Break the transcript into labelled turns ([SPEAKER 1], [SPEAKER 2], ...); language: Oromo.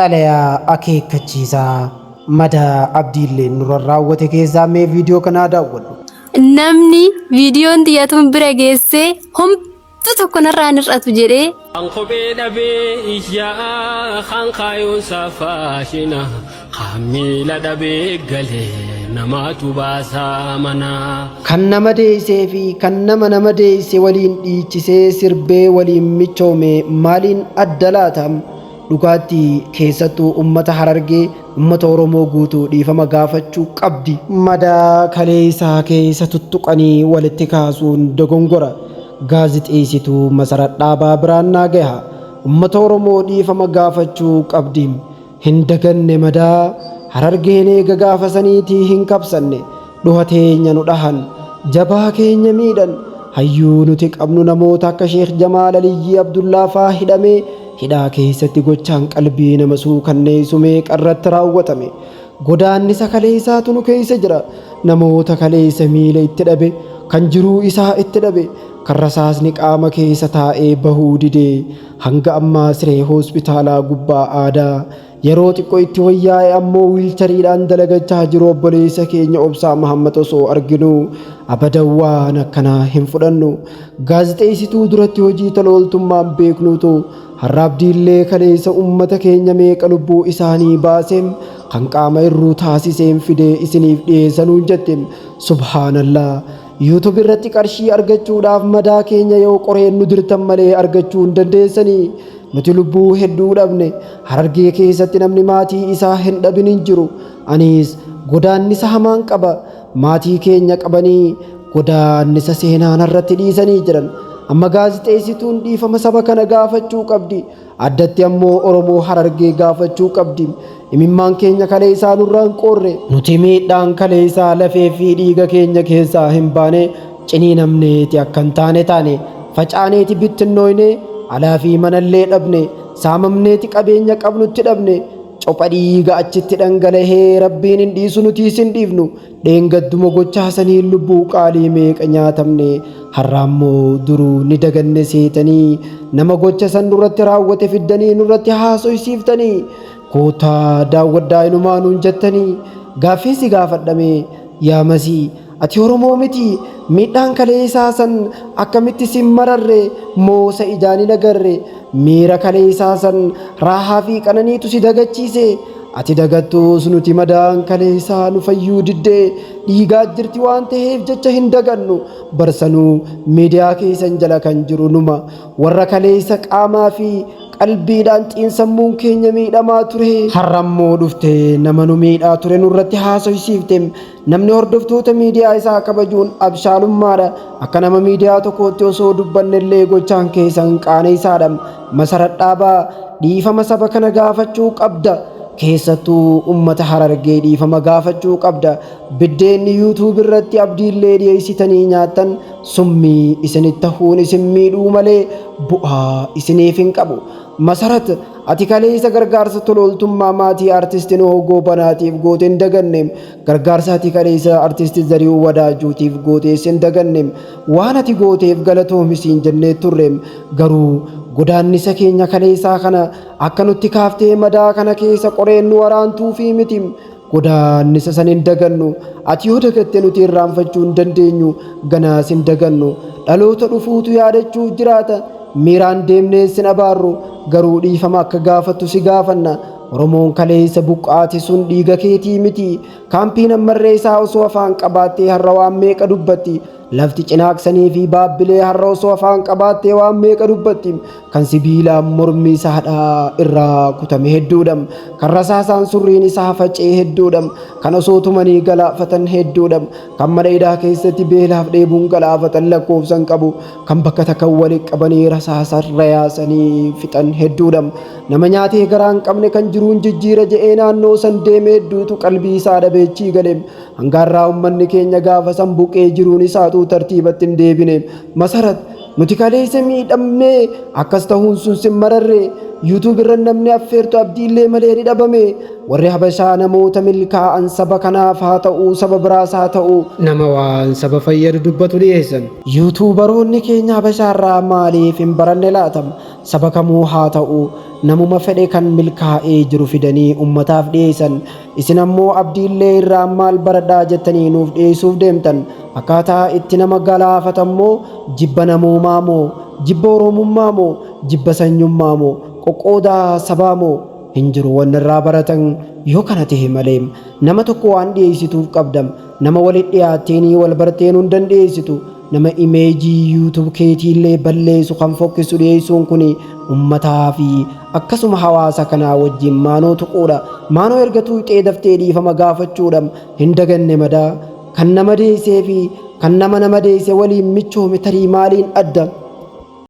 [SPEAKER 1] Xalayaa akeekkachiisaa madaa Abdiilleen nurra raawwate keessaa mee viidiyoo kanaa daawwadhu.
[SPEAKER 2] Namni viidiyoon tiyyatuun bira geessee homtuu tokko narraa hin hir'atu jedhee.
[SPEAKER 3] Kan kophee dhabee iyyaa, kan kaayuunsa faashina, kan miila dhabee galee namaatu baasaa manaa.
[SPEAKER 1] Kan nama deeysee fi kan nama nama deeyse waliin dhiichisee sirbee waliin michoome maaliin adda laata? Dhugaatti keessattuu ummata Harargee, ummata Oromoo guutuu dhiifama gaafachuu qabdi. Madaa kaleeysaa keeysa tuttuqanii walitti kaasuun dogongora. Gaazixeeysituu Masarat Dhaabaa biraan naa gaha. Ummata Oromoo dhiifama gaafachuu qabdi. Hin daganne madaa Harargeen eega gaafa saniitii hin kabsanne. Dhuha teenya nu dhahan. Jabaa keenya miidhan. Hayyuu nuti qabnu namoota akka Sheekh Jamaal Aliyyii Abdullaa faa hidhamee hidhaa keessatti gochaan qalbii nama suukanneessu meeqa irratti raawwatame. Godaannisa kaleessaatu nu keessa jira. Namoota kaleessa miila itti dhabe, kan jiruu isaa itti dhabe, kan rasaasni qaama keessa taa'ee bahuu didee hanga ammaa siree hospitaalaa gubbaa aadaa yeroo xiqqo itti wayyaa'e ammoo wiilchariidhaan dalagachaa jiru obboleessa keenya Obsaa Mahammad osoo arginuu abadan waan akkanaa hin fudhannu. Gaazixeessituu duratti hojii tola ooltummaan beeknuutu har'a Abdiillee kaleessa ummata keenya meeqa lubbuu isaanii baaseem kan qaama irruu taasiseen fidee isiniif dhiyeessa nuun jette. Subhaanallah. YouTube irratti qarshii argachuudhaaf madaa keenya yoo qoreen nu dirtan malee argachuu hin dandeessanii. Nuti lubbuu hedduu dhabne. Harargee keessatti namni maatii isaa hin dhabin hin jiru. Anis godaannisa hamaan qaba. Maatii keenya qabanii godaannisa seenaa narratti dhiisanii jiran. Amma gaazixeessituun dhiifama saba kana gaafachuu qabdi. Addatti ammoo Oromoo Harargee gaafachuu qabdi. Imimmaan keenya kaleessaa nurraa hin qoorre. Nuti miidhaan kaleessaa lafee fi dhiiga keenya keessaa hin baane. Ciniinamneeti akka hin taane taane. Facaaneeti bittinnooyne. Alaa fi manallee dhabne. Saamamneeti qabeenya qabnutti dhabne. Copha dhiiga achitti dhangalahee Rabbiin hin dhiisu nutiis hin dhiifnu. Dheengadduma gochaa saniin lubbuu qaalii meeqa nyaatamne. Har'a ammoo duruu ni daganne seetanii nama gocha san nurratti raawwate fiddanii nurratti haasoysiiftanii. Koottaa daawwadhaa inumaa nuun jettanii gaaffii si gaafadhame yaa Masii ati Oromoo miti miidhaan kaleessaa san akkamitti sin mararre moosa ijaan hin agarre miira kaleessaa san raahaa fi qananiitu si dagachiise ati dagattuus nuti madaan kaleessaa nu fayyuu diddee dhiigaa jirti waan ta'eef jecha hin dagannu barsanuu miidiyaa keessan jala kan jiru numa warra kaleessa qaamaa fi qalbiidhaan xiinsammuun keenya miidhamaa ture. Har'ammoo dhuftee nama nu miidhaa ture nurratti haasoysiifte. Namni hordoftoota miidiyaa isaa kabajuun abshaalummaadha. Akka nama miidiyaa tokkootti osoo dubbannellee gochaan keessan qaaneessaadha. Masarat Dhaabaa dhiifama saba kana gaafachuu qabda. Keessattuu ummata Harargee dhiifama gaafachuu qabda. Biddeenni YouTube irratti Abdiillee dhiyeessitanii nyaattan summii isinitti tahuun isin miidhuu malee bu'aa isiniif hin qabu. Masarat, ati kaleessa gargaarsa tola ooltummaa maatii Artisti Nuhoo Goobanaatiif goote hin daganne. Gargaarsa ati kaleessa Artisti Zarihuu Wadaajuutiif gootees hin daganne. Waan ati gooteef galatoomi siin jennee turre. Garuu godaannisa keenya kaleessaa kana akka nutti kaaftee madaa kana keessa qoreen nu waraantuufii miti. Godaannisa san hin dagannu. Ati yoo dagatte nuti irraanfachuu hin dandeenyu. Ganaas hin dagannu. Dhaloota dhufuutu yaadachuuf jiraata. Miiraan deemnees sin abaarru. Garuu dhiifama akka gaafattu si gaafanna. Oromoon kaleessa buqqaate sun dhiiga keetii miti. Kaampiin ammarree isaa osoo afaan qabaattee har'a waan meeqa dubbatti. Lafti Cinaaksanii fi Baabbilee har'a osoo afaan qabaattee waan meeqa dubbatti. Kan sibiilaan mormi isaadhaa irraa kutame hedduudha. Kan rasaasaan surriin isaa faca'e hedduudha. Kan osoo tumanii galaafatan hedduudha. Kan mana hidhaa keessatti beelaaf dheebuun galaafatan lakkoofsa hin qabu. Kan bakka takka wali qabanii rasaasarra yaasanii fixan hedduudha. Nama nyaatee garaa hin qabne kan jiruun jijjiira je'ee naannoo san deeme hedduutu qalbii isaa dhabeechii gale. Hanga har'aa ummanni keenya gaafa san buqee jiruun isaatuu tartiibatti hin deebine. Masarat, nuti kaleessa miidhamnee akkas tahuun sun sin mararre. YouTube irra namni affeertu Abdiillee malee ni dhabame. Warri Habashaa namoota milkaa'an saba kanaaf haa ta'uu saba biraas haa ta'uu nama waan saba fayyadu dubbatu dhiyeessan. Yuutuubaroonni keenya Habashaarraa maaliif hin baranne laata? Saba kamuu haa ta'u namuma fedhe kan milkaa'ee jiru fidanii ummataaf dhiyeessan. Isin ammoo Abdiillee irraa maal baradhaa jettanii nuuf dhiyeessuuf deemtan? Akkaataa itti nama galaafatan moo jibba namoomaa moo jibba Oromummaa moo jibba sanyummaa moo qoqqoodaa sabaa moo hin jiru wanni irraa baratan yoo kana tahe malee. Nama tokko waan dhiyeessituuf qabda. Nama walitti dhiyaatteenii wal barteen hundan dhiyeessitu. Nama imeejii YouTube keetiillee balleessu kan fokkisu dhiyeessuun kun ummataa fi akkasuma hawaasa kanaa wajjin maanoo tuquudha. Maanoo erga tuuxee daftee dhiifama gaafachuudha. Hin daganne madaa. Kan nama deessee fi kan nama nama deesse waliin michoome tarii maaliin adda?